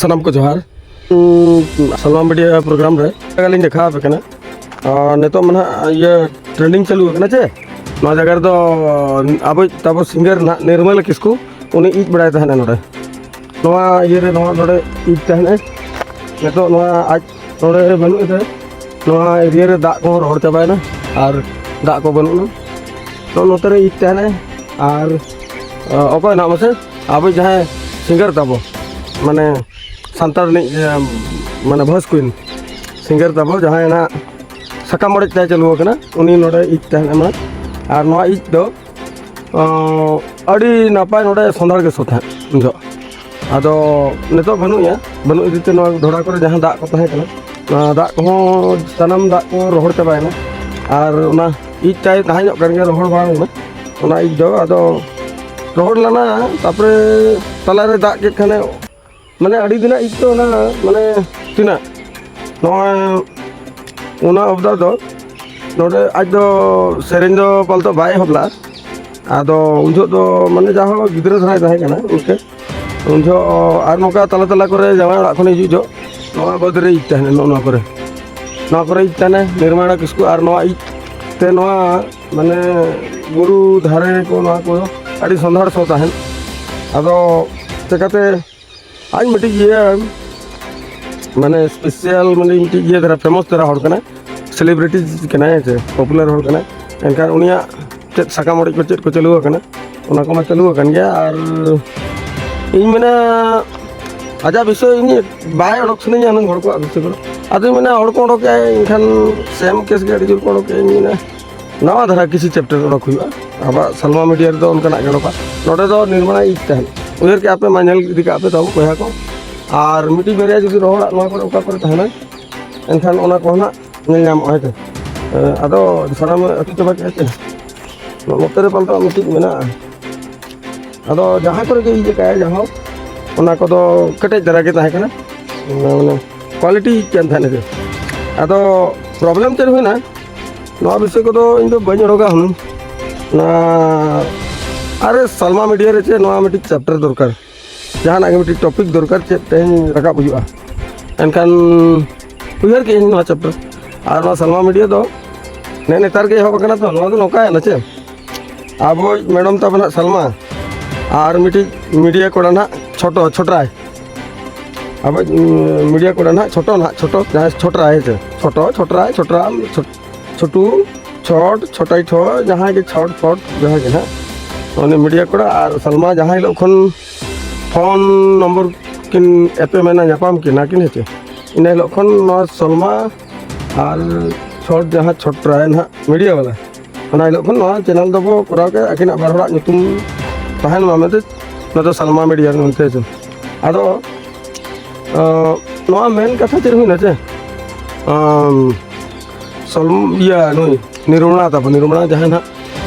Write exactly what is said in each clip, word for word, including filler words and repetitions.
ᱥᱟᱱᱟᱢ ᱠᱚ ᱡᱚᱦᱟᱨ᱾ ᱩᱸ, ᱥᱟᱞᱢᱟ ᱢᱤᱰᱤᱭᱟ ᱯᱨᱳᱜᱨᱟᱢ ᱨᱮ ᱡᱟᱭᱜᱟ ᱞᱤᱧ ᱫᱮᱠᱷᱟᱣ ᱟᱯᱮ ᱠᱟᱱᱟ᱾ ᱟᱨ ᱱᱤᱛᱚᱜ ᱢᱟ ᱱᱟᱦᱟᱜ ᱤᱭᱟᱹ ᱴᱨᱮᱱᱰᱤᱝ ᱪᱟᱹᱞᱩ ᱟᱠᱟᱱᱟ ᱪᱮ, ᱱᱚᱣᱟ ᱡᱟᱭᱜᱟ ᱨᱮᱫᱚ ᱟᱵᱚ ᱛᱟᱵᱚ ᱥᱤᱝᱜᱟᱨ ᱱᱟᱦᱟᱜ ᱱᱤᱨᱢᱚᱞ ᱠᱤᱥᱠᱩ, ᱩᱱᱤ ᱤᱡ ᱵᱟᱲᱟᱭ ᱛᱟᱦᱮᱱᱟ ᱱᱚᱰᱮ᱾ ᱱᱚᱣᱟ ᱤᱭᱟᱹ ᱨᱮ, ᱱᱚᱣᱟ ᱱᱚᱰᱮ ᱤᱡ ᱛᱟᱦᱮᱱᱟᱭ᱾ ᱱᱤᱛᱚᱜ ᱱᱚᱣᱟ ᱟᱡ ᱱᱚᱰᱮ ᱵᱟᱹᱱᱩᱜ ᱮᱫᱟ᱾ ᱱᱚᱣᱟ ᱮᱨᱤᱭᱟ ᱨᱮ ᱫᱟᱜ ᱠᱚᱦᱚᱸ ᱨᱚᱦᱚᱲ ᱪᱟᱵᱟᱭᱮᱱᱟ ᱟᱨ ᱫᱟᱜ ᱠᱚ ᱵᱟᱹᱱᱩᱜᱼᱟ᱾ ᱛᱚ ᱱᱚᱛᱮ ᱨᱮ ᱤᱡ ᱛᱟᱦᱮᱱᱟᱭ᱾ ᱟᱨ ᱚ, ᱚᱠᱚᱭ ᱱᱟᱦᱟᱜ ᱢᱟᱥᱮ ᱟᱵᱚ ᱡᱟᱦᱟᱸᱭ ᱥᱤᱝᱜᱟᱨ ᱛᱟᱵᱚ, ᱢᱟᱱᱮ ᱥᱟᱱᱛᱟᱲ ᱨᱤᱱᱤᱡ ᱮ, ᱢᱟᱱᱮ ᱵᱷᱚᱭᱮᱥ ᱠᱩᱭᱤᱱ ᱥᱤᱝᱜᱟᱨ ᱛᱟᱵᱚ ᱡᱟᱦᱟᱸᱭ ᱱᱟᱦᱟᱜ ᱥᱟᱠᱟᱢ ᱚᱲᱮᱡ ᱛᱟᱭ ᱪᱟᱹᱞᱩ ᱟᱠᱟᱱᱟ, ᱩᱱᱤ ᱱᱚᱰᱮ ᱤᱡ ᱛᱟᱦᱮᱱ ᱮᱢᱟ᱾ ᱟᱨ ᱱᱚᱣᱟ ᱤᱡ ᱫᱚ ᱚ, ᱟᱹᱰᱤ ᱱᱟᱯᱟᱭ ᱱᱚᱰᱮ ᱥᱚᱸᱫᱷᱟᱲ ᱜᱮ ᱥᱚ ᱛᱟᱦᱮᱸᱫ ᱩᱱ ᱡᱚᱦᱚᱜ᱾ ᱟᱫᱚ ᱱᱤᱛᱚᱜ ᱵᱟᱹᱱᱩᱜ ᱮᱭᱟ, ᱵᱟᱹᱱᱩᱜ ᱤᱫᱤ ᱛᱮ ᱱᱚᱣᱟ ᱰᱷᱚᱲᱟ ᱠᱚᱨᱮ ᱡᱟᱦᱟᱸ ᱫᱟᱜ ᱠᱚ ᱛᱟᱦᱮᱸ ᱠᱟᱱᱟ, ᱚᱱᱟ ᱫᱟᱜ ᱠᱚᱦᱚᱸ ᱥᱟᱱᱟᱢ ᱫᱟᱜ ᱠᱚ ᱨᱚᱦᱚᱲ ᱪᱟᱵᱟᱭᱮᱱᱟ᱾ ᱟᱨ ᱚᱱᱟ ᱤᱡ ᱛᱟᱭ ᱛᱟᱦᱮᱸ ᱧᱚᱜ ᱠᱟᱱ ᱜᱮᱭᱟ, ᱨᱚᱦᱚᱲ ᱵᱟᱝ ᱞᱮᱱᱟ ᱚᱱᱟ ᱤᱡ ᱫᱚ᱾ ᱟᱫᱚ ᱨᱚᱦᱚᱲ ᱞᱮᱱᱟ, ᱛᱟᱨᱯᱚᱨᱮ ᱛᱟᱞᱟᱨᱮ ᱫᱟᱜ ᱠᱮᱫ ᱠᱷᱟᱱᱮ, ᱢᱟᱱᱮ ᱟᱹᱰᱤ ᱫᱤᱱᱟᱜ ᱤᱡ ᱫᱚ ᱚᱱᱟ, ᱢᱟᱱᱮ ᱛᱤᱱᱟᱹᱜ ᱱᱚᱣᱟ ᱚᱱᱟ ᱚᱵᱫᱟ ᱫᱚ ᱱᱚᱰᱮ ᱟᱡ ᱫᱚ ᱥᱮᱨᱮᱧ ᱫᱚ ᱯᱟᱞᱛᱚ ᱵᱟᱭ ᱮᱦᱚᱵ ᱞᱮᱫᱼᱟ᱾ ᱟᱫᱚ ᱩᱱ ᱡᱚᱦᱚᱜ ᱫᱚ ᱢᱟᱱᱮ ᱡᱟᱦᱟᱸ ᱜᱤᱫᱽᱨᱟᱹ ᱫᱷᱟᱨᱟᱭ ᱛᱟᱦᱮᱸ ᱠᱟᱱᱟ ᱩᱱᱠᱷᱮᱡ᱾ ᱩᱱ ᱡᱚᱦᱚᱜ ᱟᱨ ᱱᱚᱝᱠᱟ ᱛᱟᱞᱟ ᱛᱟᱞᱟ ᱠᱚᱨᱮ ᱡᱟᱶᱟᱭ ᱚᱲᱟᱜ ᱠᱷᱚᱱᱮ ᱦᱤᱡᱩᱜ ᱡᱚᱦᱚᱜ ᱱᱚᱣᱟ ᱵᱟᱹᱫᱽ ᱨᱮ ᱤᱡ ᱛᱟᱦᱮᱱᱟ, ᱱᱚᱜᱼᱚ ᱱᱚᱣᱟ ᱠᱚᱨᱮ, ᱱᱚᱣᱟ ᱠᱚᱨᱮ ᱤᱡ ᱛᱟᱦᱮᱱᱟ ᱱᱤᱨᱢᱟᱬᱟ ᱠᱤᱥᱠᱩ᱾ ᱟᱨ ᱱᱚᱣᱟ ᱤᱡ ᱛᱮ ᱱᱚᱣᱟ ᱢᱟᱱᱮ ᱵᱩᱨᱩ ᱫᱷᱟᱨᱮ ᱠᱚ, ᱱᱚᱣᱟ ᱠᱚ ᱟᱹᱰᱤ ᱥᱚᱸᱫᱷᱟᱲ ᱥᱚ ᱛᱟᱦᱮᱱ᱾ ᱟᱫᱚ ᱪᱤᱠᱟᱹᱛᱮ ᱟᱡ ᱢᱤᱫᱴᱤᱡ ᱤᱭᱟᱹ ᱢᱟᱱᱮ ᱥᱯᱮᱥᱟᱞ ᱢᱟᱱᱮ ᱢᱤᱫᱴᱤᱡ ᱤᱭᱟᱹ ᱫᱷᱟᱨᱟ, ᱯᱷᱮᱢᱟᱥ ᱫᱷᱟᱨᱟ ᱦᱚᱲ ᱠᱟᱱᱟᱭ, ᱥᱮᱞᱤᱵᱨᱤᱴᱤ ᱠᱟᱱᱟᱭ, ᱦᱮᱸ ᱥᱮ, ᱯᱚᱯᱩᱞᱟᱨ ᱦᱚᱲ ᱠᱟᱱᱟᱭ᱾ ᱮᱱᱠᱷᱟᱱ ᱩᱱᱤᱭᱟᱜ ᱪᱮᱫ ᱥᱟᱠᱟᱢ ᱚᱲᱮᱡ ᱠᱚ ᱪᱮᱫ ᱠᱚ ᱪᱟᱹᱞᱩ ᱟᱠᱟᱱᱟ, ᱚᱱᱟ ᱠᱚᱢᱟ ᱪᱟᱹᱞᱩ ᱟᱠᱟᱱ ᱜᱮᱭᱟ᱾ ᱟᱨ ᱤᱧ ᱢᱮᱱᱟ ᱟᱡᱟᱜ ᱵᱤᱥᱚᱭ ᱤᱧ ᱵᱟᱭ ᱚᱰᱚᱠ ᱥᱟᱱᱟᱧᱟ ᱦᱩᱱᱟᱹᱝ ᱦᱚᱲ ᱠᱚᱣᱟᱜ ᱵᱤᱥᱚᱭ ᱠᱚᱫᱚ᱾ ᱟᱫᱚᱧ ᱢᱮᱱᱟ ᱦᱚᱲ ᱠᱚ ᱚᱰᱚᱠᱮᱜᱼᱟ, ᱮᱱᱠᱷᱟᱱ ᱥᱮᱢ ᱠᱮᱥ ᱜᱮ ᱟᱹᱰᱤ ᱡᱳᱨ ᱠᱚ ᱚᱰᱚᱠᱮᱜᱼᱟ᱾ ᱤᱧ ᱢᱮᱱᱟ ᱱᱟᱣᱟ ᱫᱷᱟᱨᱟ ᱠᱤᱪᱷᱩ ᱪᱮᱯᱴᱟᱨ ᱚᱰᱚᱠ ᱦᱩᱭᱩᱜᱼᱟ᱾ ᱟᱵᱚᱣᱟᱜ ᱥᱟᱞᱢᱟ ᱢᱤᱰᱤᱭᱟ ᱨᱮᱫᱚ ᱚᱱᱠᱟᱱᱟᱜ ᱜᱮ ᱚᱰᱚᱠᱟ᱾ ᱱᱚᱰᱮ ᱫᱚ ᱱᱤᱨᱢᱟᱬᱟ ᱤᱡ ᱛᱟᱦᱮᱱ, ᱩᱭᱦᱟᱹᱨ ᱠᱮᱜᱼᱟ ᱯᱮ, ᱢᱟ ᱧᱮᱞ ᱤᱫᱤ ᱠᱟᱜ ᱯᱮ ᱛᱟᱵᱚ ᱵᱚᱭᱦᱟ ᱠᱚ᱾ ᱟᱨ ᱢᱤᱫᱴᱤᱡ ᱵᱟᱨᱭᱟ ᱡᱩᱫᱤ ᱨᱚᱦᱚᱲᱟᱜ ᱱᱚᱣᱟ ᱠᱚᱨᱮ ᱚᱠᱟ ᱠᱚᱨᱮ ᱛᱟᱦᱮᱱᱟ, ᱮᱱᱠᱷᱟᱱ ᱚᱱᱟ ᱠᱚᱦᱚᱸ ᱱᱟᱜ ᱧᱮᱞ ᱧᱟᱢᱚᱜᱼᱟ, ᱦᱮᱸ ᱥᱮ᱾ ᱮ, ᱟᱫᱚ ᱥᱟᱱᱟᱢ ᱟᱹᱛᱩ ᱪᱟᱵᱟ ᱠᱮᱜᱼᱟ ᱪᱮ? ᱱᱚᱛᱮ ᱨᱮ ᱯᱟᱞᱮ ᱢᱤᱫᱴᱤᱡ ᱢᱮᱱᱟᱜᱼᱟ᱾ ᱟᱫᱚ ᱡᱟᱦᱟᱸ ᱠᱚᱨᱮ ᱜᱮ ᱤᱭᱟᱹ ᱠᱟᱜᱼᱟᱭ, ᱡᱟᱦᱟᱸ ᱚᱱᱟ ᱠᱚᱫᱚ ᱠᱮᱴᱮᱡ ᱫᱷᱟᱨᱟ ᱜᱮ ᱛᱟᱦᱮᱸ ᱠᱟᱱᱟ, ᱢᱟᱱᱮ ᱠᱳᱣᱟᱞᱤᱴᱤ ᱠᱟᱱ ᱛᱟᱦᱮᱸ ᱱᱟᱠᱚ᱾ ᱟᱫᱚ ᱯᱨᱚᱵᱞᱮᱢ ᱪᱮᱫ ᱦᱩᱭᱱᱟ, ᱱᱚᱣᱟ ᱵᱤᱥᱚᱭ ᱠᱚᱫᱚ ᱤᱧ ᱫᱚ ᱵᱟᱹᱧ ᱚᱰᱚᱠᱟ ᱦᱩᱱᱟᱹᱝ᱾ ᱱᱚᱣᱟ ᱟᱨᱮ ᱥᱟᱞᱢᱟ ᱢᱤᱰᱤᱭᱟ ᱨᱮ ᱪᱮᱫ ᱱᱚᱣᱟ ᱢᱤᱫᱴᱤᱡ ᱪᱮᱯᱴᱟᱨ ᱫᱚᱨᱠᱟᱨ᱾ ᱡᱟᱦᱟᱱᱟᱜ ᱜᱮ ᱢᱤᱫᱴᱤᱡ ᱴᱚᱯᱤᱠ ᱫᱚᱨᱠᱟᱨ, ᱪᱮᱫ ᱛᱮᱦᱮᱧ ᱨᱟᱠᱟᱵ ᱦᱩᱭᱩᱜᱼᱟ᱾ ᱮᱱᱠᱷᱟᱱ ᱩᱭᱦᱟᱹᱨ ᱠᱮᱫ ᱟᱹᱧ ᱱᱚᱣᱟ ᱪᱮᱯᱴᱟᱨ᱾ ᱟᱨ ᱱᱚᱣᱟ ᱥᱟᱞᱢᱟ ᱢᱤᱰᱤᱭᱟ ᱫᱚ ᱱᱮ ᱱᱮᱛᱟᱨ ᱜᱮ ᱮᱦᱚᱵ ᱟᱠᱟᱱᱟ, ᱛᱚ ᱱᱚᱣᱟ ᱫᱚ ᱱᱚᱝᱠᱟᱭᱮᱱᱟ ᱪᱮ, ᱟᱵᱚ ᱢᱮᱰᱚᱢ ᱛᱟᱵᱚᱱ ᱦᱟᱸᱜ ᱥᱟᱞᱢᱟ ᱟᱨ ᱢᱤᱫᱴᱤᱡ ᱢᱤᱰᱤᱭᱟ ᱠᱚᱲᱟ ᱱᱟᱦᱟᱜ ᱪᱷᱳᱴᱳ ᱪᱷᱳᱴᱨᱟᱭ, ᱟᱵᱚ ᱢᱤᱰᱤᱭᱟ ᱠᱚᱲᱟ ᱱᱟᱦᱟᱜ ᱪᱷᱳᱴᱳ ᱱᱟᱦᱟᱜ ᱪᱷᱳᱴᱳ ᱡᱟᱦᱟᱸᱭ ᱪᱷᱳᱴᱨᱟᱭ ᱦᱮᱸ ᱪᱮ, ᱪᱷᱳᱴᱳ ᱪᱷᱳᱴᱨᱟᱭ ᱪᱷᱳᱴᱨᱟᱢ ᱪᱷᱳᱴ- ᱪᱷᱳᱴᱩ, ᱪᱷᱚᱴ, ᱪᱷᱚᱴᱟᱭ ᱴᱷᱚ, ᱡᱟᱦᱟᱸᱭ ᱜᱮ ᱪᱷᱚᱴ ᱯᱷᱚᱴ, ᱡᱟᱦᱟᱸᱭ ᱜᱮ ᱱᱟᱦᱟᱜ, ᱩᱱᱤ ᱢᱤᱰᱤᱭᱟ ᱠᱚᱲᱟ ᱟᱨ ᱥᱟᱞᱢᱟ ᱡᱟᱦᱟᱸ ᱦᱤᱞᱳᱜ ᱠᱷᱚᱱ ᱯᱷᱳᱱ ᱱᱚᱢᱵᱚᱨ ᱠᱤᱱ ᱮᱯᱮᱢᱮᱱᱟ, ᱧᱟᱯᱟᱢ ᱠᱤᱱᱟ ᱠᱤᱱ ᱦᱮᱸᱪᱮ, ᱤᱱᱟᱹ ᱦᱤᱞᱳᱜ ᱠᱷᱚᱱ ᱱᱚᱣᱟ ᱥᱟᱞᱢᱟ ᱟᱨ ᱪᱷᱚᱴ ᱡᱟᱦᱟᱸ ᱪᱷᱚᱴᱨᱟᱭ ᱱᱟᱦᱟᱜ ᱢᱤᱰᱤᱭᱟ ᱵᱟᱞᱟ, ᱚᱱᱟ ᱦᱤᱞᱳᱜ ᱠᱷᱚᱱ ᱱᱚᱣᱟ ᱪᱮᱱᱮᱞ ᱫᱚᱵᱚ ᱠᱚᱨᱟᱣ ᱠᱮᱫᱟ, ᱟᱹᱠᱤᱱᱟᱜ ᱵᱟᱨ ᱦᱚᱲᱟᱜ ᱧᱩᱛᱩᱢ ᱛᱟᱦᱮᱱ ᱢᱟ ᱢᱮᱱᱛᱮ, ᱱᱚᱣᱟ ᱫᱚ ᱥᱟᱞᱢᱟ ᱢᱤᱰᱤᱭᱟ ᱢᱮᱱᱛᱮ ᱦᱮᱸᱪᱮ᱾ ᱟᱫᱚ ᱟᱸ, ᱱᱚᱣᱟ ᱢᱮᱱ ᱠᱟᱛᱷᱟ ᱪᱮᱫ ᱦᱩᱭᱱᱟ ᱪᱮ, ᱟᱢ, ᱥᱚᱞᱢ-, ᱤᱭᱟᱹ, ᱱᱩᱭ ᱱᱤᱨᱢᱚᱞᱟ ᱛᱟᱵᱚ, ᱱᱤᱨᱢᱚᱞᱟ ᱡᱟᱦᱟᱸᱭ ᱱᱟᱦᱟᱜ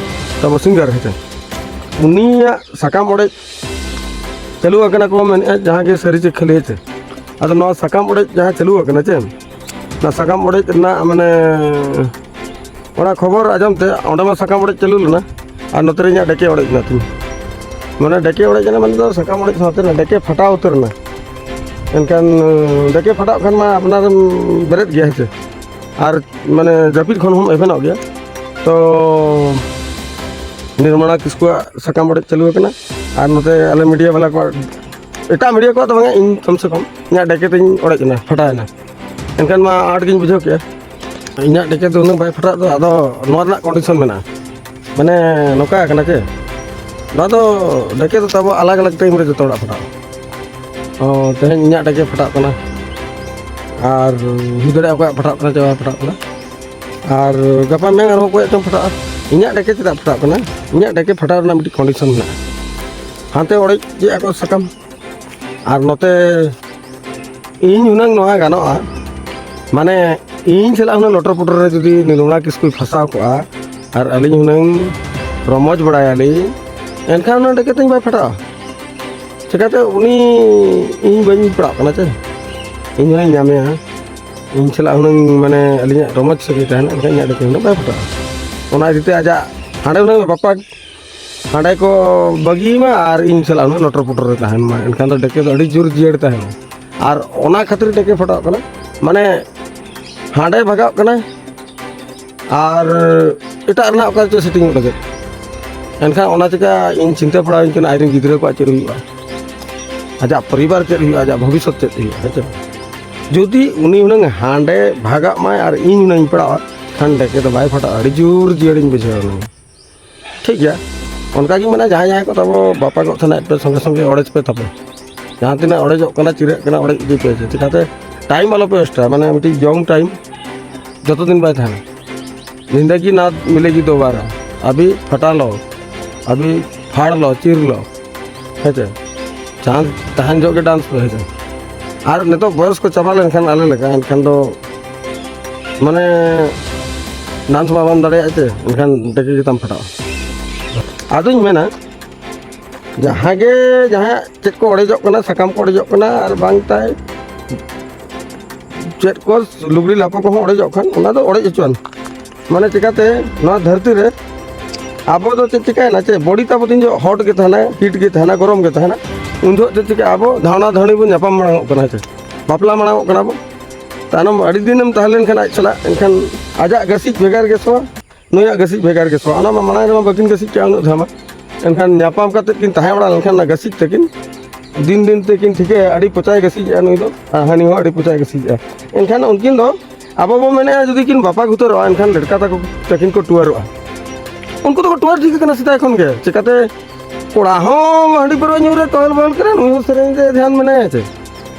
ᱛᱟᱵᱚ ᱥᱤᱝᱜᱟᱨ ᱦᱮᱸ ᱪᱮ, ᱩᱱᱤᱭᱟᱜ ᱥᱟᱠᱟᱢ ᱚᱲᱮᱡ ᱪᱟᱹᱞᱩ ᱟᱠᱟᱱᱟ ᱠᱚ ᱢᱮᱱᱮᱫᱼᱟ, ᱡᱟᱦᱟᱸ ᱜᱮ ᱥᱟᱹᱨᱤ ᱪᱮ ᱠᱷᱟᱹᱞᱤ ᱦᱮᱸ ᱪᱮ᱾ ᱟᱫᱚ ᱱᱚᱣᱟ ᱥᱟᱠᱟᱢ ᱚᱲᱮᱡ ᱡᱟᱦᱟᱸ ᱪᱟᱹᱞᱩ ᱟᱠᱟᱱᱟ ᱪᱮ, ᱚᱱᱟ ᱥᱟᱠᱟᱢ ᱚᱲᱮᱡ ᱨᱮᱱᱟᱜ ᱢᱟᱱᱮ ᱚᱱᱟ ᱠᱷᱚᱵᱚᱨ ᱟᱸᱡᱚᱢ ᱛᱮ ᱚᱸᱰᱮ ᱢᱟ ᱥᱟᱠᱟᱢ ᱚᱲᱮᱡ ᱪᱟᱹᱞᱩ ᱞᱮᱱᱟ ᱟᱨ ᱱᱚᱛᱮ ᱨᱮ ᱤᱧᱟᱹᱜ ᱰᱮᱠᱮ ᱚᱲᱮᱡ ᱮᱱᱟ ᱛᱤᱧ᱾ ᱢᱟᱱᱮ ᱰᱮᱠᱮ ᱚᱲᱮᱡ ᱮᱱᱟ ᱢᱟᱱᱮ ᱫᱚ ᱥᱟᱠᱟᱢ ᱚᱲᱮᱡ ᱥᱟᱶᱛᱮ ᱚᱱᱟ ᱰᱮᱠᱮ ᱯᱷᱟᱴᱟᱣ ᱩᱛᱟᱹᱨ ᱮᱱᱟ᱾ ᱮᱱᱠᱷᱟᱱ ᱰᱮᱠᱮ ᱯᱷᱟᱴᱟᱣ ᱠᱷᱟᱱ ᱢᱟ ᱟᱯᱱᱟᱨᱮᱢ ᱵᱮᱨᱮᱫ ᱜᱮᱭᱟ ᱦᱮᱸ ᱥᱮ, ᱟᱨ ᱢᱟᱱᱮ ᱡᱟᱹᱯᱤᱫ ᱠᱷᱚᱱ ᱦᱚᱸᱢ ᱮᱵᱷᱮᱱᱚᱜ ᱜᱮᱭᱟ᱾ ᱛᱚ ᱱᱤᱨᱢᱚᱞᱟ ᱠᱤᱥᱠᱩᱣᱟᱜ ᱥᱟᱠᱟᱢ ᱚᱲᱮᱡ ᱪᱟᱹᱞᱩ ᱟᱠᱟᱱᱟ ᱟᱨ ᱱᱚᱛᱮ ᱟᱞᱮ ᱢᱤᱰᱤᱭᱟ ᱵᱟᱞᱟ ᱠᱚᱣᱟᱜ ᱮᱴᱟᱜ ᱢᱤᱰᱤᱭᱟ ᱠᱚᱣᱟᱜ ᱫᱚ ᱵᱟᱝᱟ, ᱤᱧ ᱠᱚᱢ ᱥᱮ ᱠᱚᱢ ᱤᱧᱟᱹᱜ ᱰᱮᱠᱮ ᱛᱤᱧ ᱚᱲᱮᱡ ᱮᱱᱟ, ᱯᱷᱟᱴᱟᱣ ᱮᱱᱟ᱾ ᱮᱱᱠᱷᱟᱱ ᱢᱟ ᱟᱸᱴ ᱜᱤᱧ ᱵᱩᱡᱷᱟᱹᱣ ᱠᱮᱜᱼᱟ᱾ ᱤᱧᱟᱹᱜ ᱰᱮᱠᱮ ᱫᱚ ᱩᱱᱟᱹᱜ ᱵᱟᱭ ᱯᱷᱟᱴᱟᱜ ᱫᱚ, ᱟᱫᱚ ᱱᱚᱣᱟ ᱨᱮᱱᱟᱜ ᱠᱚᱱᱰᱤᱥᱚᱱ ᱢᱮᱱᱟᱜᱼᱟ, ᱢᱟᱱᱮ ᱱᱚᱝᱠᱟ ᱠᱟᱱᱟ ᱪᱮ, ᱱᱚᱣᱟ ᱫᱚ ᱰᱮᱠᱮ ᱫᱚ ᱛᱟᱵᱚ ᱟᱞᱟᱜᱽ ᱟᱞᱟᱜᱽ ᱴᱟᱭᱤᱢ ᱨᱮ ᱡᱚᱛᱚ ᱦᱚᱲᱟᱜ ᱯᱷᱟᱴᱟᱜᱼᱟ᱾ ᱚ, ᱛᱮᱦᱮᱧ ᱤᱧᱟᱹᱜ ᱰᱮᱠᱮ ᱯᱷᱟᱴᱟᱜ ᱠᱟᱱᱟ, ᱟᱨ ᱦᱩᱭ ᱫᱟᱲᱮᱭᱟᱜᱼᱟ ᱚᱠᱚᱭᱟᱜ ᱯᱷᱟᱴᱟᱜ ᱠᱟᱱᱟ ᱪᱮ ᱵᱟᱭ ᱯᱷᱟᱴᱟᱜ ᱠᱟᱱᱟ, ᱟᱨ ᱜᱟᱯᱟ ᱢᱮᱭᱟᱝ ᱟᱨᱦᱚᱸ ᱚᱠᱚᱭᱟᱜ ᱪᱚᱝ ᱯᱷᱟᱴᱟᱜᱼᱟ᱾ ᱤᱧᱟᱹᱜ ᱰᱮᱠᱮ ᱪᱮᱫᱟᱜ ᱯᱷᱟᱴᱟᱜ ᱠᱟᱱᱟ? ᱤᱧᱟᱹᱜ ᱰᱮᱠᱮ ᱯᱷᱟᱴᱟᱣ ᱨᱮᱱᱟᱜ ᱢᱤᱫᱴᱤᱡ ᱠᱚᱱᱰᱤᱥᱚᱱ ᱢᱮᱱᱟᱜᱼᱟ᱾ ᱦᱟᱱᱛᱮ ᱚᱲᱮᱡ ᱠᱮᱜᱼᱟ ᱠᱚ ᱥᱟᱠᱟᱢ, ᱟᱨ ᱱᱚᱛᱮ ᱤᱧ ᱦᱩᱱᱟᱹᱝ ᱱᱚᱣᱟ ᱜᱟᱱᱚᱜᱼᱟ, ᱢᱟᱱᱮ ᱤᱧ ᱥᱟᱞᱟᱜ ᱦᱩᱱᱟᱹᱝ ᱞᱚᱴᱚᱨ ᱯᱚᱴᱚᱨ ᱨᱮ ᱡᱩᱫᱤ ᱱᱤᱨᱢᱚᱞᱟ ᱠᱤᱥᱠᱩᱭ ᱯᱷᱟᱸᱥᱟᱣ ᱠᱚᱜᱼᱟ ᱟᱨ ᱟᱹᱞᱤᱧ ᱦᱩᱱᱟᱹᱝ ᱨᱚᱢᱚᱡᱽ ᱵᱟᱲᱟᱭᱟᱞᱤᱧ, ᱮᱱᱠᱷᱟᱱ ᱚᱱᱟ ᱰᱮᱠᱮ ᱛᱤᱧ ᱵᱟᱭ ᱯᱷᱟᱴᱟᱜᱼᱟ᱾ ᱪᱤᱠᱟᱹᱛᱮ ᱩᱱᱤ, ᱤᱧ ᱵᱟᱹᱧ ᱯᱟᱲᱟᱜ ᱠᱟᱱᱟ ᱪᱮ, ᱤᱧ ᱦᱚᱸᱧ ᱧᱟᱢᱮᱭᱟ, ᱤᱧ ᱥᱟᱞᱟᱜ ᱦᱩᱱᱟᱹᱝ ᱢᱟᱱᱮ ᱟᱹᱞᱤᱧᱟᱜ ᱨᱚᱢᱚᱡᱽ ᱥᱟᱹᱜᱟᱹᱭ ᱛᱟᱦᱮᱱᱟ, ᱮᱱᱠᱷᱟᱱ ᱤᱧᱟᱹᱜ ᱰᱮᱠᱮ ᱦᱩᱱᱟᱹᱝ ᱵᱟᱭ ᱯᱷᱟᱴᱟᱜᱼᱟ᱾ ᱚᱱᱟ ᱤᱫᱤ ᱛᱮ ᱟᱡᱟᱜ ᱦᱟᱸᱰᱮ ᱦᱩᱱᱟᱹᱝ ᱵᱟᱯᱞᱟ ᱦᱟᱸᱰᱮ ᱠᱚ ᱵᱟᱹᱜᱤᱭᱮᱢᱟ ᱟᱨ ᱤᱧ ᱥᱟᱞᱟᱜ ᱩᱱᱟᱹᱜ ᱞᱚᱴᱚᱨ ᱯᱚᱴᱚᱨ ᱨᱮ ᱛᱟᱦᱮᱱ ᱢᱟ, ᱮᱱᱠᱷᱟᱱ ᱫᱚ ᱰᱮᱠᱮ ᱫᱚ ᱟᱹᱰᱤ ᱡᱳᱨ ᱡᱤᱭᱟᱹᱲ ᱛᱟᱦᱮᱱᱟ᱾ ᱟᱨ ᱚᱱᱟ ᱠᱷᱟᱹᱛᱤᱨ ᱰᱮᱠᱮ ᱯᱷᱟᱴᱟᱜ ᱠᱟᱱᱟ, ᱢᱟᱱᱮ ᱦᱟᱸᱰᱮ ᱵᱷᱟᱜᱟᱜ ᱠᱟᱱᱟᱭ ᱟᱨ ᱮᱴᱟᱜ ᱨᱮᱱᱟᱜ ᱚᱠᱟ ᱪᱚ ᱥᱮᱴᱤᱝᱚᱜ ᱞᱟᱹᱜᱤᱫ᱾ ᱮᱱᱠᱷᱟᱱ ᱚᱱᱟ ᱪᱤᱠᱟ ᱤᱧ ᱪᱤᱱᱛᱟᱹ ᱯᱟᱲᱟᱣᱤᱧ ᱠᱟᱱᱟ, ᱟᱡᱨᱮᱱ ᱜᱤᱫᱽᱨᱟᱹ ᱠᱚᱣᱟᱜ ᱪᱮᱫ ᱦᱩᱭᱩᱜᱼᱟ, ᱟᱡᱟᱜ ᱯᱚᱨᱤᱵᱟᱨ ᱪᱮᱫ ᱦᱩᱭᱩᱜᱼᱟ, ᱟᱡᱟᱜ ᱵᱷᱚᱵᱤᱥᱥᱚᱛ ᱪᱮᱫ ᱦᱩᱭᱩᱜᱼᱟ, ᱦᱮᱸ ᱪᱮ? ᱡᱩᱫᱤ ᱩᱱᱤ ᱦᱩᱱᱟᱹᱝ ᱦᱟᱸᱰᱮ ᱵᱷᱟᱜᱟᱜ ᱢᱟᱭ ᱟᱨ ᱤᱧ ᱦᱩᱱᱟᱹᱝ ᱤᱧ ᱯᱟᱲᱟᱜᱼᱟ, ᱠᱷᱟᱱ ᱰᱮᱠᱮ ᱫᱚ ᱵᱟᱭ ᱯᱷᱟᱴᱟᱜᱼᱟ, ᱟᱹᱰᱤ ᱡᱳᱨ ᱡᱤᱭᱟᱹᱲᱤᱧ ᱵᱩᱡᱷᱟᱹᱣᱟ ᱩᱱᱟᱹᱝ᱾ ᱴᱷᱤᱠ ᱜᱮᱭᱟ, ᱚᱱᱠᱟ ᱜᱤᱧ ᱢᱮᱱᱟ, ᱡᱟᱦᱟᱸᱭ ᱡᱟᱦᱟᱸᱭ ᱠᱚ ᱛᱟᱵᱚ ᱵᱟᱯᱟᱜᱚᱜ ᱛᱟᱦᱮᱱᱟ, ᱯᱮ ᱥᱚᱸᱜᱮ ᱥᱚᱸᱜᱮ ᱚᱲᱮᱡ ᱯᱮ ᱛᱟᱵᱚ᱾ ᱡᱟᱦᱟᱸ ᱛᱤᱱᱟᱹᱜ ᱚᱲᱮᱡᱚᱜ ᱠᱟᱱᱟ, ᱪᱤᱨᱟᱹᱜ ᱠᱟᱱᱟ, ᱚᱲᱮᱡ ᱤᱫᱤ ᱯᱮ᱾ ᱪᱤᱠᱟᱹᱛᱮ ᱴᱟᱭᱤᱢ ᱟᱞᱚ ᱯᱮ ᱳᱭᱮᱥᱴᱟ, ᱢᱟᱱᱮ ᱢᱤᱫᱴᱤᱡ ᱡᱚᱝ ᱴᱟᱭᱤᱢ ᱡᱚᱛᱚ ᱫᱤᱱ ᱵᱟᱭ ᱛᱟᱦᱮᱱᱟ᱾ ᱡᱤᱱᱫᱮᱜᱤ ᱱᱟ ᱢᱤᱞᱮᱜᱤ ᱫᱳᱵᱟᱨᱟ, ᱟᱵᱷᱤ ᱯᱷᱟᱴᱟ ᱞᱚ, ᱟᱵᱷᱤ ᱯᱷᱟᱲ ᱞᱚ, ᱪᱤᱨ ᱞᱚ, ᱦᱮᱸ ᱪᱮ? ᱪᱟᱱᱥ ᱛᱟᱦᱮᱱ ᱡᱚᱦᱚᱜ ᱜᱮ ᱰᱟᱱᱥ ᱯᱮ, ᱦᱮᱸ ᱪᱮ? ᱟᱨ ᱱᱤᱛᱚᱜ ᱵᱚᱭᱚᱥ ᱠᱚ ᱪᱟᱵᱟ ᱞᱮᱱᱠᱷᱟᱱ ᱟᱞᱮ ᱞᱮᱠᱟ, ᱮᱱᱠᱷᱟᱱ ᱫᱚ ᱢᱟᱱᱮ ᱰᱟᱱᱥ ᱢᱟ ᱵᱟᱢ ᱫᱟᱲᱮᱭᱟᱜᱼᱟ ᱪᱮ, ᱮᱱᱠᱷᱟᱱ ᱰᱮᱠᱮ ᱜᱮᱛᱟᱢ ᱯᱷᱟᱴᱟᱜᱼᱟ᱾ ᱟᱫᱚᱧ ᱢᱮᱱᱟ, ᱡᱟᱦᱟᱸ ᱜᱮ ᱡᱟᱦᱟᱸᱭᱟᱜ ᱪᱮᱫ ᱠᱚ ᱚᱲᱮᱡᱚᱜ ᱠᱟᱱᱟ, ᱥᱟᱠᱟᱢ ᱠᱚ ᱚᱲᱮᱡᱚᱜ ᱠᱟᱱᱟ, ᱟᱨ ᱵᱟᱝ ᱛᱟᱭ ᱪᱮᱫ ᱠᱚ ᱞᱩᱜᱽᱲᱤ ᱞᱟᱯᱚ ᱠᱚᱦᱚᱸ ᱚᱲᱮᱡᱚᱜ ᱠᱷᱟᱱ, ᱚᱱᱟ ᱫᱚ ᱚᱲᱮᱡ ᱦᱚᱪᱚᱣᱟᱱ᱾ ᱢᱟᱱᱮ ᱪᱤᱠᱟᱹᱛᱮ ᱱᱚᱣᱟ ᱫᱷᱟᱹᱨᱛᱤ ᱨᱮ ᱟᱵᱚ ᱫᱚ ᱪᱮᱫ ᱪᱤᱠᱟᱹᱭᱮᱱᱟ ᱪᱮ, ᱵᱚᱰᱤ ᱛᱟᱵᱚ ᱛᱤᱱ ᱡᱚᱦᱚᱜ ᱦᱚᱴ ᱜᱮ ᱛᱟᱦᱮᱱᱟ, ᱦᱤᱴ ᱜᱮ ᱛᱟᱦᱮᱱᱟ, ᱜᱚᱨᱚᱢ ᱜᱮ ᱛᱟᱦᱮᱱᱟ, ᱩᱱ ᱡᱚᱦᱚᱜ ᱪᱮᱫ ᱪᱤᱠᱟᱹᱜᱼᱟ, ᱟᱵᱚ ᱫᱷᱟᱣᱱᱟ ᱫᱷᱟᱹᱣᱲᱤ ᱵᱚᱱ ᱧᱟᱯᱟᱢ ᱢᱟᱲᱟᱝᱚᱜ ᱠᱟᱱᱟ ᱪᱮ, ᱵᱟᱯᱞᱟ ᱢᱟᱲᱟᱝᱚᱜ ᱠᱟᱱᱟ ᱵᱚ᱾ ᱛᱟᱭᱱᱚᱢ ᱟᱹᱰᱤ ᱫᱤᱱᱮᱢ ᱛᱟᱦᱮᱸ ᱞᱮᱱᱠᱷᱟᱱ ᱟᱡ ᱥᱟᱞᱟᱜ, ᱮᱱᱠᱷᱟᱱ ᱟᱡᱟᱜ ᱜᱟᱹᱥᱤᱡ ᱵᱷᱮᱜᱟᱨ ᱜᱮ ᱥᱚᱣᱟ, ᱱᱩᱭᱟᱜ ᱜᱟᱹᱥᱤᱡ ᱵᱷᱮᱜᱟᱨ ᱜᱮ ᱥᱚᱣᱟ᱾ ᱚᱱᱟ ᱢᱟ ᱢᱟᱲᱟᱝ ᱨᱮᱢᱟ ᱵᱟᱹᱠᱤᱱ ᱜᱟᱹᱥᱤᱡ ᱠᱮᱜᱼᱟ ᱩᱱᱟᱹᱜ ᱫᱷᱟᱣ ᱢᱟ, ᱮᱱᱠᱷᱟᱱ ᱧᱟᱯᱟᱢ ᱠᱟᱛᱮᱫ ᱠᱤᱱ ᱛᱟᱦᱮᱸ ᱵᱟᱲᱟ ᱞᱮᱱᱠᱷᱟᱱ ᱚᱱᱟ ᱜᱟᱹᱥᱤᱡ ᱛᱟᱹᱠᱤᱱ ᱫᱤᱱ ᱫᱤᱱ ᱛᱮᱠᱤᱱ ᱴᱷᱤᱠᱟᱹᱭᱟ, ᱟᱹᱰᱤ ᱯᱚᱪᱟᱭ ᱜᱟᱹᱥᱤᱡᱮᱜᱼᱟ ᱱᱩᱭ ᱫᱚ, ᱟᱨ ᱦᱟᱹᱱᱤ ᱦᱚᱸ ᱟᱹᱰᱤ ᱯᱚᱪᱟᱭ ᱜᱟᱹᱥᱤᱡᱮᱜᱼᱟ᱾ ᱮᱱᱠᱷᱟᱱ ᱩᱱᱠᱤᱱ ᱫᱚ ᱟᱵᱚ ᱵᱚ ᱢᱮᱱᱮᱫᱼᱟ, ᱡᱩᱫᱤ ᱠᱤᱱ ᱵᱟᱯᱟᱜ ᱩᱛᱟᱹᱨᱚᱜᱼᱟ, ᱮᱱᱠᱷᱟᱱ ᱞᱮᱴᱠᱟ ᱛᱟᱠᱚ ᱛᱟᱹᱠᱤᱱ ᱠᱚ ᱴᱩᱣᱟᱹᱨᱚᱜᱼᱟ᱾ ᱩᱱᱠᱩ ᱫᱚᱠᱚ ᱴᱩᱣᱟᱹᱨ ᱴᱷᱤᱠ ᱟᱠᱟᱱᱟ ᱥᱮᱫᱟᱭ ᱠᱷᱚᱱ ᱜᱮ᱾ ᱪᱤᱠᱟᱹᱛᱮ ᱠᱚᱲᱟ ᱦᱚᱸ ᱦᱟᱺᱰᱤ ᱯᱟᱹᱨᱣᱟᱹ ᱧᱩ ᱨᱮ ᱛᱚᱦᱮᱞ ᱵᱚᱦᱮᱞ ᱠᱟᱱᱟ, ᱱᱩᱭ ᱦᱚᱸ ᱥᱮᱨᱮᱧ ᱨᱮ ᱫᱷᱮᱭᱟᱱ ᱢᱮᱱᱟᱭᱟ ᱪᱮ?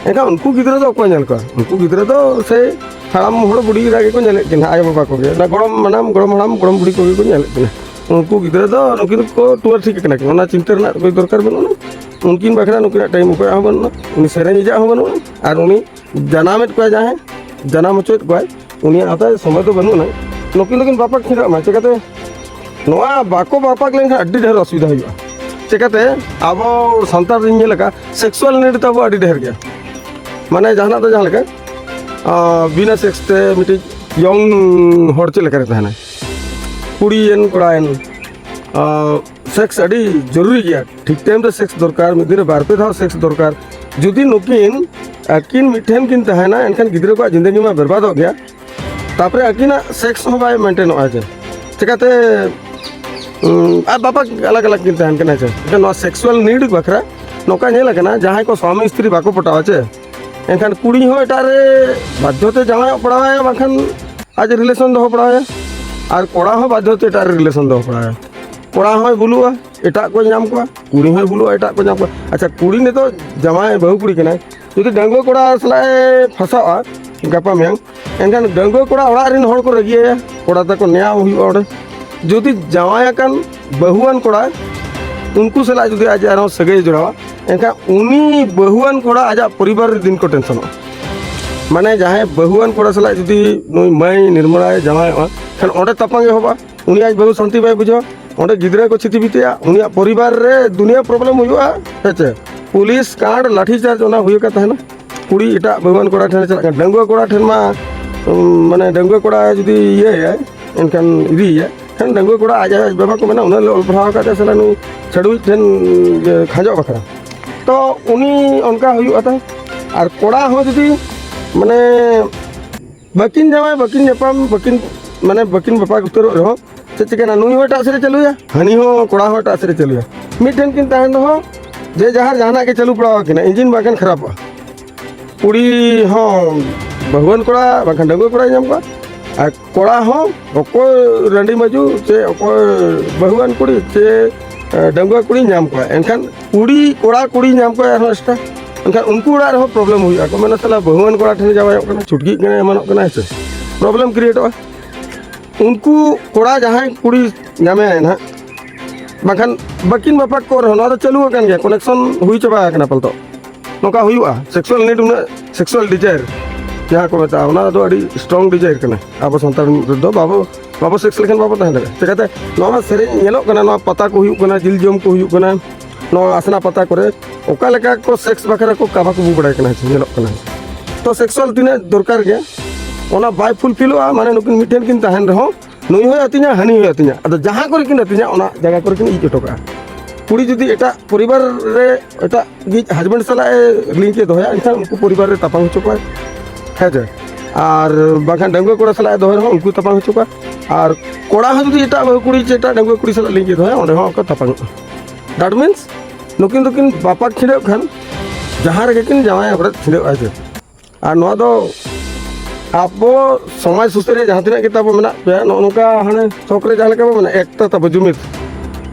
ᱮᱱᱠᱷᱟᱱ ᱩᱱᱠᱩ ᱜᱤᱫᱽᱨᱟᱹ ᱫᱚ ᱚᱠᱚᱭ ᱧᱮᱞ ᱠᱚᱣᱟ? ᱩᱱᱠᱩ ᱜᱤᱫᱽᱨᱟᱹ ᱫᱚ ᱥᱮ ᱦᱟᱲᱟᱢ ᱦᱚᱲ ᱵᱩᱰᱷᱤ ᱮᱨᱟ ᱜᱮᱠᱚ ᱧᱮᱞᱮᱫ ᱠᱤᱱᱟ, ᱟᱭᱳ ᱵᱟᱵᱟ ᱠᱚᱜᱮ, ᱚᱱᱟ ᱜᱚᱲᱚᱢ ᱦᱟᱲᱟᱢ, ᱜᱚᱲᱚᱢ ᱦᱟᱲᱟᱢ, ᱜᱚᱲᱚᱢ ᱵᱩᱰᱷᱤ ᱠᱚᱜᱮ ᱠᱚ ᱧᱮᱞᱮᱫ ᱠᱤᱱᱟ᱾ ᱩᱱᱠᱩ ᱜᱤᱫᱽᱨᱟᱹ ᱫᱚ ᱱᱩᱠᱤᱱ ᱠᱚ ᱴᱩᱣᱟᱹᱨ ᱴᱷᱤᱠ ᱟᱠᱟᱱᱟ ᱠᱤᱱ, ᱚᱱᱟ ᱪᱤᱱᱛᱟᱹ ᱨᱮᱱᱟᱜ ᱠᱳᱭ ᱫᱚᱨᱠᱟᱨ ᱵᱟᱹᱱᱩᱜᱼᱟ᱾ ᱩᱱᱠᱤᱱ ᱵᱟᱠᱷᱨᱟ ᱱᱩᱠᱤᱱᱟᱜ ᱴᱟᱭᱤᱢ ᱚᱠᱚᱭᱟᱜ ᱦᱚᱸ ᱵᱟᱹᱱᱩᱜᱼᱟ, ᱩᱱᱤ ᱥᱮᱨᱮᱧ ᱤᱡᱟᱜ ᱦᱚᱸ ᱵᱟᱹᱱᱩᱜᱼᱟ, ᱟᱨ ᱩᱱᱤ ᱡᱟᱱᱟᱢᱮᱫ ᱠᱚᱣᱟᱭ ᱡᱟᱦᱟᱸᱭ, ᱡᱟᱱᱟᱢ ᱦᱚᱪᱚᱭᱮᱫ ᱠᱚᱣᱟᱭ, ᱩᱱᱤᱭᱟᱜ ᱦᱚᱸᱛᱟᱭ ᱥᱚᱢᱚᱭ ᱫᱚ ᱵᱟᱹᱱᱩᱜ ᱟᱱᱟᱝ᱾ ᱱᱩᱠᱤᱱ ᱫᱚᱠᱤᱱ ᱵᱟᱯᱟᱜ ᱠᱷᱤᱨᱟᱜ ᱢᱟ, ᱪᱤᱠᱟᱹᱛᱮ ᱱᱚᱣᱟ ᱵᱟᱠᱚ ᱵᱟᱯᱟᱜ ᱞᱮᱱᱠᱷᱟᱱ ᱟᱹᱰᱤ ᱰᱷᱮᱨ ᱚᱥᱩᱵᱤᱫᱷᱟ ᱦᱩᱭᱩᱜᱼᱟ᱾ ᱪᱤᱠᱟᱹᱛᱮ ᱟᱵᱚ ᱥᱟᱱᱛᱟᱲ ᱨᱤᱧ ᱧᱮᱞ ᱟᱠᱟᱫ, ᱥᱮᱠᱥᱩᱣᱟᱞ ᱱᱤᱰ ᱛᱟᱵᱚ ᱟᱹᱰᱤ ᱰᱷᱮᱨ ᱜᱮᱭᱟ᱾ ᱢᱟᱱᱮ ᱡᱟᱦᱟᱱᱟᱜ ᱫᱚ ᱡᱟᱦᱟᱸ ᱞᱮᱠᱟ, ᱟᱸ, ᱵᱤᱱᱟᱹ ᱥᱮᱠᱥ ᱛᱮ ᱢᱤᱫᱴᱤᱡ ᱭᱚᱝ ᱦᱚᱲ ᱪᱮᱫ ᱞᱮᱠᱟᱨᱮ ᱛᱟᱦᱮᱱᱟᱭ, ᱠᱩᱲᱤᱭᱮᱱ ᱠᱚᱲᱟᱭᱮᱱ, ᱟᱸ, ᱥᱮᱠᱥ ᱟᱹᱰᱤ ᱡᱚᱨᱩᱨᱤ ᱜᱮᱭᱟ᱾ ᱴᱷᱤᱠ ᱴᱟᱭᱤᱢ ᱨᱮ ᱥᱮᱠᱥ ᱫᱚᱨᱠᱟᱨ, ᱢᱤᱫ ᱫᱤᱱ ᱨᱮ ᱵᱟᱨ ᱯᱮ ᱫᱷᱟᱣ ᱥᱮᱠᱥ ᱫᱚᱨᱠᱟᱨ᱾ ᱡᱩᱫᱤ ᱱᱩᱠᱤᱱ ᱟᱹᱠᱤᱱ ᱢᱤᱫᱴᱷᱮᱱ ᱠᱤᱱ ᱛᱟᱦᱮᱱᱟ, ᱮᱱᱠᱷᱟᱱ ᱜᱤᱫᱽᱨᱟᱹ ᱠᱚᱣᱟᱜ ᱡᱤᱱᱫᱮᱜᱤ ᱢᱟ ᱵᱮᱨᱵᱟᱫᱚᱜ ᱜᱮᱭᱟ᱾ ᱛᱟᱯᱚᱨᱮ ᱟᱹᱠᱤᱱᱟᱜ ᱥᱮᱠᱥ ᱦᱚᱸ ᱵᱟᱭ ᱢᱮᱱᱴᱮᱱᱚᱜᱼᱟ᱾ ᱪᱮ ᱪᱤᱠᱟᱹᱛᱮ? ᱩᱸ, ᱟᱡ ᱵᱟᱵᱟ ᱟᱞᱟᱜᱽ ᱟᱞᱟᱜᱽ ᱠᱤᱱ ᱛᱟᱦᱮᱱ ᱠᱟᱱᱟ᱾ ᱪᱮ ᱮᱱᱠᱷᱟᱱ ᱱᱚᱣᱟ ᱥᱮᱠᱥᱩᱣᱟᱞ ᱱᱤᱰ ᱵᱟᱠᱷᱨᱟ ᱱᱚᱝᱠᱟ ᱧᱮᱞ ᱟᱠᱟᱱᱟ, ᱡᱟᱦᱟᱸᱭ ᱠᱚ ᱥᱣᱟᱢᱤ ᱥᱛᱨᱤ ᱵᱟᱠᱚ ᱯᱚᱴᱟᱣᱟ, ᱪᱮ ᱮᱱᱠᱷᱟᱱ ᱠᱩᱲᱤ ᱦᱚᱸ ᱮᱴᱟᱜ ᱨᱮ ᱵᱟᱫᱽᱫᱷᱚ ᱛᱮ ᱡᱟᱶᱟᱭᱚᱜ ᱯᱟᱲᱟᱣᱟᱭᱟ, ᱵᱟᱝᱠᱷᱟᱱ ᱟᱡ ᱨᱤᱞᱮᱥᱚᱱ ᱫᱚᱦᱚ ᱯᱟᱲᱟᱣᱟᱭᱟ᱾ ᱟᱨ ᱠᱚᱲᱟ ᱦᱚᱸ ᱵᱟᱫᱽᱫᱷᱚ ᱛᱮ ᱮᱴᱟᱜ ᱨᱮ ᱨᱤᱞᱮᱥᱚᱱ ᱫᱚᱦᱚ ᱯᱟᱲᱟᱣᱟᱭᱟ᱾ ᱠᱚᱲᱟ ᱦᱚᱸᱭ ᱵᱩᱞᱩᱜᱼᱟ, ᱮᱴᱟᱜ ᱠᱚᱭ ᱧᱟᱢ ᱠᱚᱣᱟ, ᱠᱩᱲᱤ ᱦᱚᱸᱭ ᱵᱩᱞᱩᱜᱼᱟ, ᱮᱴᱟᱜ ᱠᱚᱭ ᱧᱟᱢ ᱠᱚᱣᱟ᱾ ᱟᱪᱪᱷᱟ, ᱠᱩᱲᱤ ᱱᱤᱛᱚᱜ ᱡᱟᱶᱟᱭ ᱵᱟᱹᱦᱩ ᱠᱩᱲᱤ ᱠᱟᱱᱟᱭ, ᱡᱩᱫᱤ ᱰᱟᱺᱜᱩᱣᱟᱹ ᱠᱚᱲᱟ ᱥᱟᱞᱟᱜ ᱮ ᱯᱷᱟᱥᱟᱜᱼᱟ ᱜᱟᱯᱟ ᱢᱮᱭᱟᱝ, ᱮᱱᱠᱷᱟᱱ ᱰᱟᱺᱜᱩᱣᱟᱹ ᱠᱚᱲᱟ ᱚᱲᱟᱜ ᱨᱮᱱ ᱦᱚᱲ ᱠᱚ ᱨᱟᱹᱜᱤᱭᱟᱭᱟ, ᱠᱚᱲᱟ ᱛᱟᱠᱚ ᱱᱮᱭᱟᱣ ᱦᱩᱭᱩᱜᱼᱟ ᱚᱸᱰᱮ᱾ ᱡᱩᱫᱤ ᱡᱟᱶᱟᱭ ᱟᱠᱟᱱ ᱵᱟᱹᱦᱩᱣᱟᱱ ᱠᱚᱲᱟ, ᱩᱱᱠᱩ ᱥᱟᱞᱟᱜ ᱡᱩᱫᱤ ᱟᱡ ᱟᱨᱦᱚᱸ ᱥᱟᱹᱜᱟᱹᱭ ᱡᱚᱲᱟᱣᱟ, ᱮᱱᱠᱷᱟᱱ ᱩᱱᱤ ᱵᱟᱹᱦᱩᱣᱟᱱ ᱠᱚᱲᱟ ᱟᱡᱟᱜ ᱯᱚᱨᱤᱵᱟᱨ ᱨᱮ ᱫᱤᱱ ᱠᱚ ᱴᱮᱱᱥᱚᱱᱚᱜᱼᱟ᱾ ᱢᱟᱱᱮ ᱡᱟᱦᱟᱸᱭ ᱵᱟᱹᱦᱩᱣᱟᱱ ᱠᱚᱲᱟ ᱥᱟᱞᱟᱜ ᱡᱩᱫᱤ ᱱᱩᱭ ᱢᱟᱹᱭ ᱱᱤᱨᱢᱚᱞᱟᱭ ᱡᱟᱶᱟᱭᱚᱜᱼᱟ, ᱠᱷᱟᱱ ᱚᱸᱰᱮ ᱛᱟᱯᱟᱢ ᱮᱦᱚᱵᱚᱜᱼᱟ᱾ ᱩᱱᱤ ᱟᱡ ᱵᱟᱹᱦᱩ ᱥᱟᱱᱛᱤ ᱵᱟᱭ ᱵᱩᱡᱷᱟᱹᱣᱟ, ᱚᱸᱰᱮ ᱜᱤᱫᱽᱨᱟᱹ ᱠᱚ ᱪᱷᱤᱛᱤ ᱵᱤᱛᱤᱜᱼᱟ, ᱩᱱᱤᱭᱟᱜ ᱯᱚᱨᱤᱵᱟᱨ ᱨᱮ ᱫᱩᱱᱤᱭᱟᱹ ᱯᱨᱚᱵᱞᱮᱢ ᱦᱩᱭᱩᱜᱼᱟ᱾ ᱦᱮᱸ ᱪᱮ? ᱯᱩᱞᱤᱥ ᱠᱟᱸᱰ, ᱞᱟᱴᱷᱤ ᱪᱟᱨᱡᱽ ᱚᱱᱟ ᱦᱩᱭ ᱟᱠᱟᱱ ᱛᱟᱦᱮᱱᱟ᱾ ᱠᱩᱲᱤ ᱮᱴᱟᱜ ᱵᱟᱹᱦᱩᱣᱟᱱ ᱠᱚᱲᱟ ᱴᱷᱮᱱ ᱪᱟᱞᱟᱜ ᱠᱟᱱᱟ, ᱰᱟᱺᱜᱩᱣᱟᱹ ᱠᱚᱲᱟ ᱴᱷᱮᱱ ᱢᱟ, ᱩᱢ, ᱢᱟᱱᱮ ᱰᱟᱺᱜᱩᱣᱟᱹ ᱠᱚᱲᱟ ᱡᱩᱫᱤ ᱤᱭᱟᱹᱭᱟᱭ, ᱮᱱᱠᱷᱟᱱ ᱤᱫᱤᱭᱮᱭᱟ, ᱠᱷᱟᱱ ᱰᱟᱺᱜᱩᱣᱟᱹ ᱠᱚᱲᱟ ᱟᱡ ᱟᱭᱳ ᱟᱡ ᱵᱟᱵᱟ ᱠᱚ ᱢᱮᱱᱟ, ᱩᱱᱟᱹᱜ ᱞᱮ ᱚᱞ ᱯᱟᱲᱦᱟᱣ ᱟᱠᱟᱫ ᱛᱟᱭᱟ, ᱥᱟᱞᱟ ᱱᱩᱭ ᱪᱷᱟᱹᱰᱣᱤᱡ ᱴᱷᱮᱱ ᱤᱭᱟᱹ ᱠᱷᱟᱸᱡᱚᱜ ᱵᱟᱠᱷᱨᱟ᱾ ᱛᱚ ᱩᱱᱤ ᱚᱱᱠᱟ ᱦᱩᱭᱩᱜᱼᱟ ᱛᱟᱭ᱾ ᱟᱨ ᱠᱚᱲᱟ ᱦᱚᱸ ᱡᱩᱫᱤ ᱢᱟᱱᱮ ᱵᱟᱹᱠᱤᱱ ᱡᱟᱶᱟᱭ, ᱵᱟᱹᱠᱤᱱ ᱧᱟᱯᱟᱢ, ᱵᱟᱹᱠᱤᱱ, ᱢᱟᱱᱮ ᱵᱟᱹᱠᱤᱱ ᱵᱟᱯᱟᱜ ᱩᱛᱟᱹᱨᱚᱜ ᱨᱮᱦᱚᱸ, ᱪᱮᱫ ᱪᱤᱠᱟᱹᱭᱱᱟ? ᱱᱩᱭ ᱦᱚᱸ ᱮᱴᱟᱜ ᱥᱮᱫ ᱨᱮ ᱪᱟᱹᱞᱩᱭᱟ, ᱦᱟᱹᱱᱤ ᱦᱚᱸ ᱠᱚᱲᱟ ᱦᱚᱸ ᱮᱴᱟᱜ ᱥᱮᱫ ᱨᱮ ᱪᱟᱹᱞᱩᱭᱟ᱾ ᱢᱤᱫᱴᱷᱮᱱ ᱠᱤᱱ ᱛᱟᱦᱮᱱ ᱨᱮᱦᱚᱸ ᱡᱮ ᱡᱟᱦᱟᱨ ᱡᱟᱦᱟᱱᱟᱜ ᱜᱮ ᱪᱟᱹᱞᱩ ᱯᱟᱲᱟᱣ ᱟᱹᱠᱤᱱᱟ, ᱤᱧᱡᱤᱱ ᱵᱟᱝᱠᱷᱟᱱ ᱠᱷᱟᱨᱟᱯᱚᱜᱼᱟ᱾ ᱠᱩᱲᱤ ᱦᱚᱸ ᱵᱟᱹᱦᱩᱣᱟᱱ ᱠᱚᱲᱟ ᱵᱟᱝᱠᱷᱟᱱ ᱰᱟᱺᱜᱩᱣᱟᱹ ᱠᱚᱲᱟᱭ ᱧᱟᱢ ᱠᱚᱣᱟ, ᱟᱨ ᱠᱚᱲᱟ ᱦᱚᱸ ᱚᱠᱚᱭ ᱨᱟᱺᱰᱤ ᱢᱟᱹᱡᱩ ᱪᱮ ᱚᱠᱚᱭ ᱵᱟᱹᱦᱩᱣᱟᱱ ᱠᱩᱲᱤ ᱪᱮ, ᱮ, ᱰᱟᱺᱜᱩᱣᱟᱹ ᱠᱩᱲᱤ ᱧᱟᱢ ᱠᱚᱣᱟ᱾ ᱮᱱᱠᱷᱟᱱ ᱠᱩᱲᱤ, ᱠᱚᱲᱟ ᱠᱩᱲᱤ ᱧᱟᱢ ᱠᱚᱣᱟ ᱟᱨᱦᱚᱸ ᱮᱠᱥᱴᱨᱟ᱾ ᱮᱱᱠᱷᱟᱱ ᱩᱱᱠᱩ ᱚᱲᱟᱜ ᱨᱮᱦᱚᱸ ᱯᱨᱚᱵᱞᱮᱢ ᱦᱩᱭᱩᱜᱼᱟ᱾ ᱠᱚ ᱢᱮᱱᱟ, "ᱥᱟᱞᱟ ᱵᱟᱹᱦᱩᱣᱟᱱ ᱠᱚᱲᱟ ᱴᱷᱮᱱ ᱡᱟᱶᱟᱭᱚᱜ ᱠᱟᱱᱟ, ᱪᱷᱩᱴᱠᱤᱜ ᱠᱟᱱᱟ, ᱮᱢᱟᱱᱚᱜ ᱠᱟᱱᱟ", ᱦᱮᱸ ᱥᱮ? ᱯᱨᱚᱵᱞᱮᱢ ᱠᱨᱤᱭᱮᱴᱚᱜᱼᱟ᱾ ᱩᱱᱠᱩ ᱠᱚᱲᱟ ᱡᱟᱦᱟᱸᱭ ᱠᱩᱲᱤ ᱧᱟᱢᱮᱭᱟᱭ ᱱᱟᱦᱟᱜ, ᱵᱟᱝᱠᱷᱟᱱ ᱵᱟᱹᱠᱤᱱ ᱵᱟᱯᱟᱜ ᱠᱚᱜ ᱨᱮᱦᱚᱸ, ᱱᱚᱣᱟ ᱫᱚ ᱪᱟᱹᱞᱩ ᱟᱠᱟᱱ ᱜᱮᱭᱟ, ᱠᱟᱱᱮᱠᱥᱚᱱ ᱦᱩᱭ ᱪᱟᱵᱟ ᱟᱠᱟᱱᱟ ᱯᱟᱞᱛᱚ᱾ ᱱᱚᱝᱠᱟ ᱦᱩᱭᱩᱜᱼᱟ, ᱥᱮᱠᱥᱩᱣᱟᱞ ᱱᱤᱰ, ᱩᱱᱟᱹᱜ ᱥᱮᱠᱥᱩᱣᱟᱞ ᱰᱤᱡᱟᱭᱟᱨ ᱡᱟᱦᱟᱸ ᱠᱚ ᱢᱮᱛᱟᱜᱼᱟ, ᱚᱱᱟ ᱫᱚ ᱟᱹᱰᱤ ᱥᱴᱨᱚᱝ ᱰᱤᱡᱟᱭᱟᱨ ᱠᱟᱱᱟ᱾ ᱟᱵᱚ ᱥᱟᱱᱛᱟᱲ ᱨᱮᱫᱚ ᱵᱟᱵᱚ, ᱵᱟᱵᱚ ᱥᱮᱠᱥ ᱞᱮᱠᱷᱟᱱ ᱵᱟᱵᱚ ᱛᱟᱦᱮᱸ ᱫᱟᱲᱮᱭᱟᱜᱼᱟ᱾ ᱪᱤᱠᱟᱹᱛᱮ? ᱱᱚᱣᱟ ᱢᱟ ᱥᱮᱨᱮᱧ ᱧᱮᱞᱚᱜ ᱠᱟᱱᱟ, ᱱᱚᱣᱟ ᱯᱟᱛᱟ ᱠᱚ ᱦᱩᱭᱩᱜ ᱠᱟᱱᱟ, ᱡᱤᱞ ᱡᱚᱢ ᱠᱚ ᱦᱩᱭᱩᱜ ᱠᱟᱱᱟ, ᱱᱚᱣᱟ ᱟᱥᱱᱟ ᱯᱟᱛᱟ ᱠᱚᱨᱮ ᱚᱠᱟ ᱞᱮᱠᱟ ᱠᱚ ᱥᱮᱠᱥ ᱵᱟᱠᱷᱨᱟ ᱠᱚ ᱠᱟᱵᱟ ᱠᱩᱵᱩ ᱵᱟᱲᱟᱭ ᱠᱟᱱᱟ, ᱧᱮᱞᱚᱜ ᱠᱟᱱᱟ᱾ ᱛᱚ ᱥᱮᱠᱥᱩᱣᱟᱞ ᱛᱤᱱᱟᱹᱜ ᱫᱚᱨᱠᱟᱨ ᱜᱮ, ᱚᱱᱟ ᱵᱟᱭ ᱯᱷᱩᱞᱯᱷᱤᱞᱚᱜᱼᱟ᱾ ᱢᱟᱱᱮ ᱱᱩᱠᱤᱱ ᱢᱤᱫᱴᱷᱮᱱ ᱠᱤᱱ ᱛᱟᱦᱮᱱ ᱨᱮᱦᱚᱸ, ᱱᱩᱭ ᱦᱚᱸᱭ ᱟᱹᱛᱤᱧᱟ, ᱦᱟᱹᱱᱤ ᱦᱚᱸᱭ ᱟᱹᱛᱤᱧᱟ᱾ ᱟᱫᱚ ᱡᱟᱦᱟᱸ ᱠᱚᱨᱮ ᱠᱤᱱ ᱟᱹᱛᱤᱧᱟ, ᱚᱱᱟ ᱡᱟᱭᱜᱟ ᱠᱚᱨᱮ ᱠᱤᱱ ᱤᱡ ᱦᱚᱴᱚ ᱠᱟᱜᱼᱟ᱾ ᱠᱩᱲᱤ ᱡᱩᱫᱤ ᱮᱴᱟᱜ ᱯᱚᱨᱤᱵᱟᱨ ᱨᱮ ᱮᱴᱟᱜ ᱜᱮ ᱦᱟᱡᱵᱮᱱᱰ ᱥᱟᱞᱟᱜ ᱮ ᱞᱤᱝᱠ ᱮ ᱫᱚᱦᱚᱭᱟ, ᱮᱱᱠᱷᱟᱱ ᱩᱱᱠᱩ ᱯᱚᱨᱤᱵᱟᱨ ᱨᱮ ᱛᱟᱯᱟᱢ ᱦᱚᱪᱚ ᱠᱚᱣᱟᱭ, ᱦᱮᱸ ᱥᱮ᱾ ᱟᱨ ᱵᱟᱝᱠᱷᱟᱱ ᱰᱟᱺᱜᱩᱣᱟᱹ ᱠᱚᱲᱟ ᱥᱟᱞᱟᱜ ᱮ ᱫᱚᱦᱚᱭ ᱨᱮᱦᱚᱸ, ᱩᱱᱠᱩ ᱛᱟᱯᱟᱢ ᱦᱚᱪᱚ ᱠᱚᱣᱟ᱾ ᱟᱨ ᱠᱚᱲᱟ ᱦᱚᱸ ᱡᱩᱫᱤ ᱮᱴᱟᱜ ᱵᱟᱹᱦᱩ ᱠᱩᱲᱤ ᱪᱮ ᱮᱴᱟᱜ ᱰᱟᱺᱜᱩᱣᱟᱹ ᱠᱩᱲᱤ ᱥᱟᱞᱟᱜ ᱞᱤᱝᱠ ᱮ ᱫᱚᱦᱚᱭᱟ, ᱚᱸᱰᱮ ᱦᱚᱸ ᱠᱚ ᱛᱟᱯᱟᱢᱚᱜᱼᱟ᱾ That means, ᱱᱩᱠᱤᱱ ᱫᱚᱠᱤᱱ ᱵᱟᱯᱟᱠ ᱪᱷᱤᱰᱟᱹᱜ ᱠᱷᱟᱱ, ᱡᱟᱦᱟᱸ ᱨᱮᱜᱮ ᱠᱤᱱ ᱡᱟᱶᱟᱭ ᱚᱲᱟᱜ ᱪᱷᱤᱰᱟᱹᱜᱼᱟ ᱡᱮ᱾ ᱟᱨ ᱱᱚᱣᱟ ᱫᱚ ᱟᱵᱚ ᱥᱚᱢᱟᱡᱽ ᱥᱩᱥᱟᱹᱨᱤᱭᱟᱹ ᱡᱟᱦᱟᱸ ᱛᱤᱱᱟᱹᱜ ᱜᱮ ᱛᱟᱵᱚ ᱢᱮᱱᱟᱜ ᱯᱮᱭᱟ, ᱱᱚᱜᱼᱚ ᱱᱚᱝᱠᱟ ᱦᱟᱱᱮ ᱥᱚᱠ ᱨᱮ ᱡᱟᱦᱟᱸ ᱞᱮᱠᱟ ᱵᱚ ᱢᱮᱱᱟ, ᱮᱠᱛᱟ ᱛᱟᱵᱚ ᱡᱩᱢᱤᱫ᱾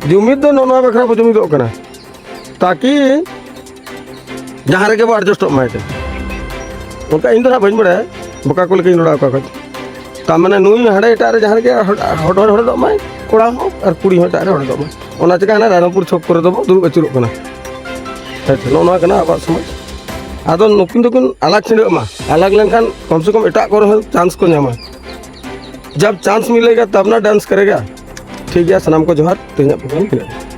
ᱡᱩᱢᱤᱫ ᱫᱚ ᱱᱚᱜᱼᱚ ᱱᱚᱣᱟ ᱵᱟᱠᱷᱨᱟ ᱵᱚ ᱡᱩᱢᱤᱫᱚᱜ ᱠᱟᱱᱟ, ᱛᱟᱠᱤ ᱡᱟᱦᱟᱸ ᱨᱮᱜᱮ ᱵᱚ ᱮᱰᱡᱟᱥᱴᱚᱜ ᱢᱟ ᱮᱱᱛᱮ᱾ ᱚᱱᱠᱟ ᱤᱧ ᱫᱚ ᱱᱟᱜ ᱵᱟᱹᱧ ᱵᱟᱲᱟᱭᱟ, ᱵᱚᱠᱟ ᱠᱚ ᱞᱮᱠᱟᱧ ᱨᱚᱲ ᱟᱠᱚ ᱠᱷᱟᱡ᱾ ᱛᱟᱨ ᱢᱟᱱᱮ ᱱᱩᱭ ᱦᱟᱸᱰᱮ ᱮᱴᱟᱜ ᱨᱮ ᱡᱟᱦᱟᱸ ᱨᱮᱜᱮ ᱦᱚᱰ-, ᱦᱚᱰᱚᱨ ᱦᱚᱰᱚᱨᱚᱜ ᱢᱟᱭ, ᱠᱚᱲᱟ ᱦᱚᱸ ᱟᱨ ᱠᱩᱲᱤ ᱦᱚᱸ ᱮᱴᱟᱜ ᱨᱮ ᱦᱚᱰᱚᱨᱚᱜ ᱢᱟᱭ᱾ ᱚᱱᱟ ᱪᱤᱠᱟ ᱦᱟᱱᱟ ᱨᱟᱭᱨᱚᱝᱯᱩᱨ ᱪᱷᱚᱠ ᱠᱚᱨᱮ ᱫᱚᱵᱚ ᱫᱩᱲᱩᱵ ᱟᱹᱪᱩᱨᱚᱜ ᱠᱟᱱᱟ᱾ ᱦᱮᱸ ᱥᱮ, ᱱᱚᱜᱼᱚ ᱱᱚᱣᱟ ᱠᱟᱱᱟ ᱟᱵᱚᱣᱟᱜ ᱥᱚᱢᱟᱡᱽ᱾ ᱟᱫᱚ ᱱᱩᱠᱤᱱ ᱫᱚᱠᱤᱱ ᱟᱞᱟᱜᱽ ᱪᱷᱤᱰᱟᱹᱜ ᱢᱟ, ᱟᱞᱟᱜᱽ ᱞᱮᱱᱠᱷᱟᱱ ᱠᱚᱢ ᱥᱮ ᱠᱚᱢ ᱮᱴᱟᱜ ᱠᱚᱨᱮ ᱦᱚᱸ ᱪᱟᱱᱥ ᱠᱚ ᱧᱟᱢᱟ᱾ ᱡᱟᱵ ᱪᱟᱱᱥ ᱢᱤᱞᱮᱜᱟ ᱛᱟᱵ ᱱᱟ ᱰᱟᱱᱥ ᱠᱟᱨᱮᱜᱟ᱾ ᱴᱷᱤᱠ ᱜᱮᱭᱟ, ᱥᱟᱱᱟᱢ ᱠᱚ ᱡᱚᱦᱟᱨ, ᱛᱮᱦᱮᱧᱟᱜ ᱯᱨᱳᱜᱨᱟᱢ ᱛᱤᱱᱟᱹᱜ